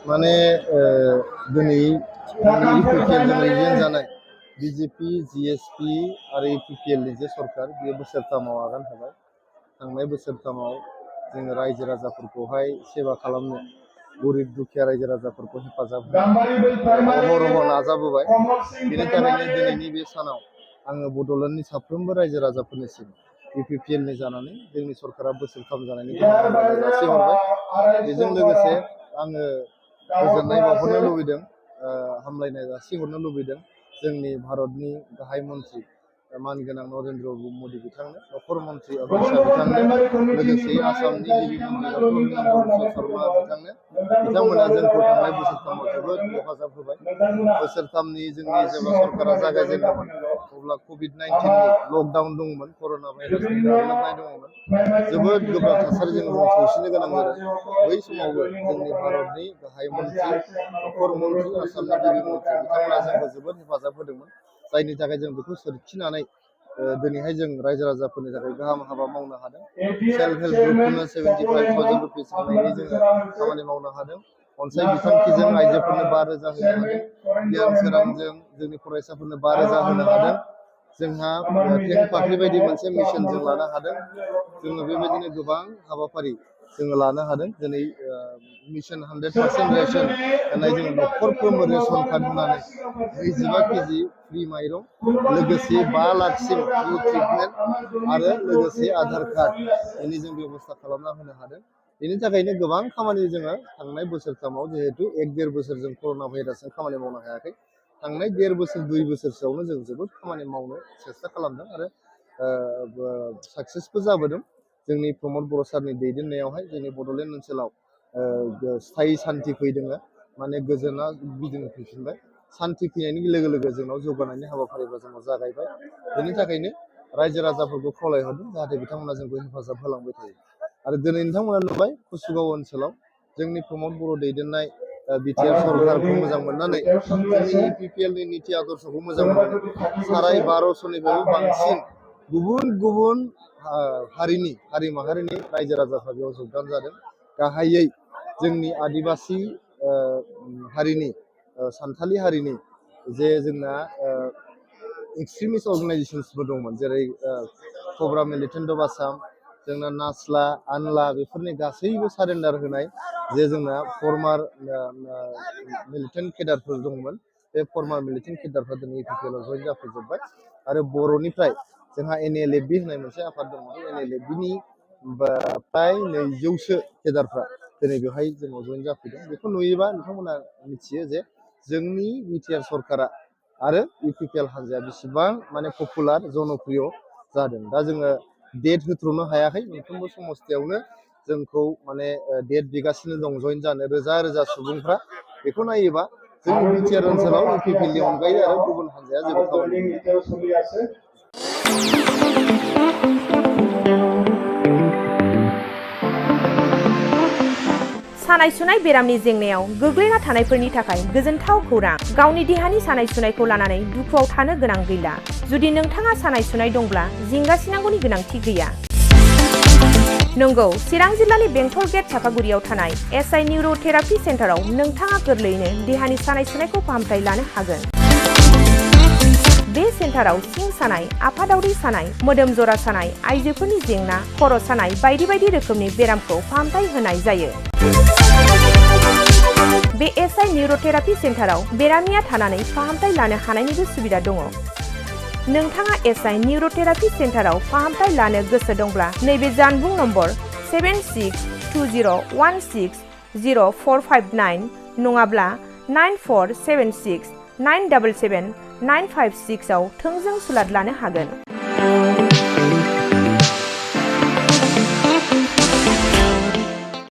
माने दिनै इउपिपिएलजों रिजेन जानाय बिजेपि जिएसपि आरो इउपिपिएलनि जे सरकार बेयो बोसोरथामाव आगान होबाय। थांनाय बोसोरथामाव जोङो रायजो राजाफोरखौहाय सेबा खालामनो गरिब दुखिया रायजो राजाफोरखौ हेफाजाब होनो अहरह नाजाबोबाय। बेनि थाखायनो दिनैनि बे सानाव आङो बड'लेण्डनि साफ्रोमबो रायजो राजाफोरनिसिम इउपिपिएलनि जानानै जोंनि सरकारा बोसोरथाम जानायनि जासिहरबाय। बेजों लोगोसे आङो गोजोननाय बावहरनो लुबैदों, हामलायनाय जासिहरनो लुबैदों जोंनि भारतनि गाहाय मन्त्रि मानगोनां नरेन्द्र मदि बिथांनो, नखर मन्त्रि अमित शाह बिथांनो, लोगोसे आसामनि गिबि मन्त्रि डक्टर हिमन्त बिश्व शर्मा बिथांनो। बिथांमोना जोंखौ थांनाय बोसोरथामाव जोबोद हेफाजाब होबाय। बोसोरथामनि जोंनि जेब्ला सरकारा जागायजेनदोंमोन अब्ला कभिड-19नि लकडाउन दंमोन, कर'ना भाइरासनि गाग्लोबनाय दङमोन। जोबोद गोब्राब थासारिजों जों सौसिनो गोनां जादों। बै समावबो जोंनि भारतनि गाहाय मन्त्रि, नखर मन्त्रि, आसामनि गिबि मन्त्रि बिथांमोना जोंखौ जोबोद हेफाजाब होदोंमोन। जायनि थाखाय जों बेखौ सोरखिनानै दिनैहाय जों रायजो राजाफोरनि थाखाय गाहाम हाबा मावनो हादों। सेल्फ हेल्प ग्रुपफोरनो 75,000 रुपिस होनायनि जोङो खामानि मावनो हादों। अनसाय बिथांखिजों आइजोफोरनो 5,000 होनो हादों। गियान सोरांजों जोंनि फरायसाफोरनो 5,000 होनो हादों। जोंहा टेंक फाख्रि बायदि मोनसे मिशन जों लानो हादों। जोङो बेबायदिनो गोबां हाबाफारि जोङो लानो हादों। दिनै मिशन 100% रेशन होननाय जोङो न'खरफ्रोमबो रेशन कार्ड होनानै 25 केजि फ्रि माइरं, लोगोसे 5 लाखसिम फ्रि ट्रिटमेन्ट आरो लोगोसे आधार कार्ड बेनि जों बेब'स्था खालामना होनो हादों। बेनि थाखायनो गोबां खामानि जोङो थांनाय बोसोरथामाव, जिहेतु 1-1.5 बोसोर जों कर'ना भाइरासजों खामानि मावनो हायाखै, थांनाय 1.5 बोसोर 2 बोसोरसोआवनो जों जोबोद खामानि मावनो सेस्था खालामदों आरो साक्सेसबो जाबोदों। जोंनि प्रमद बर' सारनि दैदेननायावहाय जोंनि बड'लेण्ड ओनसोलाव स्थायि सान्थि फैदों, माने गोजोना गिदिंनो फैफिनबाय। सान्थि फैनायनि लोगो लोगो जोंनाव जौगानायनि हाबाफारिफ्रा जोंनाव जागायबाय। बेनि थाखायनो रायजो राजाफोरखौ खावलायहरदों जाहाथे बिथांमोना जोंखौ हेफाजाब होलांबाय थायो। आरो दिनै नोंथांमोना नुबाय कुसुगाव ओनसोलाव जोंनि प्रमद बर' दैदेननाय बिटिआर सरकारखौ मोजां मोननानै जोंनि इउपिपिएलनि निति आदर्शखौ मोजां मोननानै 1250निफ्रायबो बांसिन गुबुन गुबुन हारि माहारिनि रायजो राजाफ्रा बेयाव जगदान जादों। गाहायै जोंनि आदिबासि हारिनि, सानथालि हारिनि जे जोंना एक्सट्रिमिस्ट अर्गानाइजेसन्सबो दंमोन, जेरै कब्रा मिलिटेन्ट अफ आसाम, जोंना नासला, आनला, बेफोरनि गासैबो सारेन्डार होनाय जे जोंना फर्मार मिलिटेन्ट केडारफोर दंमोन। बे फर्मार मिलिटेन्ट केडारफ्रा दिनै इउपिपिएलआव जइन जाफैजोब्बाय। आरो बर'निफ्राय जोंहा NLFB होननाय मोनसे आफाद दङ। बे NLFBनि फ्राय 200सो केडारफ्रा दिनै बेवहाय जोंनाव जइन जाफैदों। बेखौ नुयोबा नोंथांमोना मिथियो जे जोंनि बिटिआर सरकारा आरो इउपिपिएल हान्जाया बेसेबां माने पपुलार, जनप्रिय जादों। दा जोङो डेट होथ्र'नो हायाखै। मोनफ्रोमबो समस्थियावनो जोंखौ माने डेट बिगासिनो दं जइन जानो रोजा रोजा सुबुंफ्रा। बेखौ नायोबा जोंनि बिटिआर ओनसोलाव इउपिपिएलनि अनगायै आरो गुबुन हान्जाया जेबो खामानि मावा। सानाय सुनाय बेरामनि जेंनायाव गोग्लैना थानायफोरनि थाखाय गोजोनथाव खौरां। गावनि देहानि सानाय सुनायखौ लानानै दुखुआव थानो गोनां गैला। जुदि नोंथाङा सानाय सुनाय दंब्ला जिंगासिनांगौनि गोनांथि गैया। नंगौ, चिरां जिल्लानि बेंटल गेट चापागुरियाव थानाय SI निउर'थेरापि सेन्टाराव नोंथाङा गोरलैयैनो देहानि सानाय सुनायखौ फाहामथाय लानो हागोन। बे सेन्टाराव सिं सानाय, आफादावरि सानाय, मोदोम जरा सानाय, आइजोफोरनि जेंना, खर' सानाय बायदि बायदि रोखोमनि बेरामखौ फाहामथाय होनाय जायो। बे SI निउर'थेरापि सेन्टाराव बेरामिया थानानै फाहामथाय लानो हानायनिबो सुबिदा दङ। नोंथाङा SI निउर'थेरापि सेन्टाराव फाहामथाय लानो गोसो दंब्ला नैबे जानबुं नम्बर 7620160459 नङाब्ला 9476977956 आव थोंजों सुलाद लानो हागोन।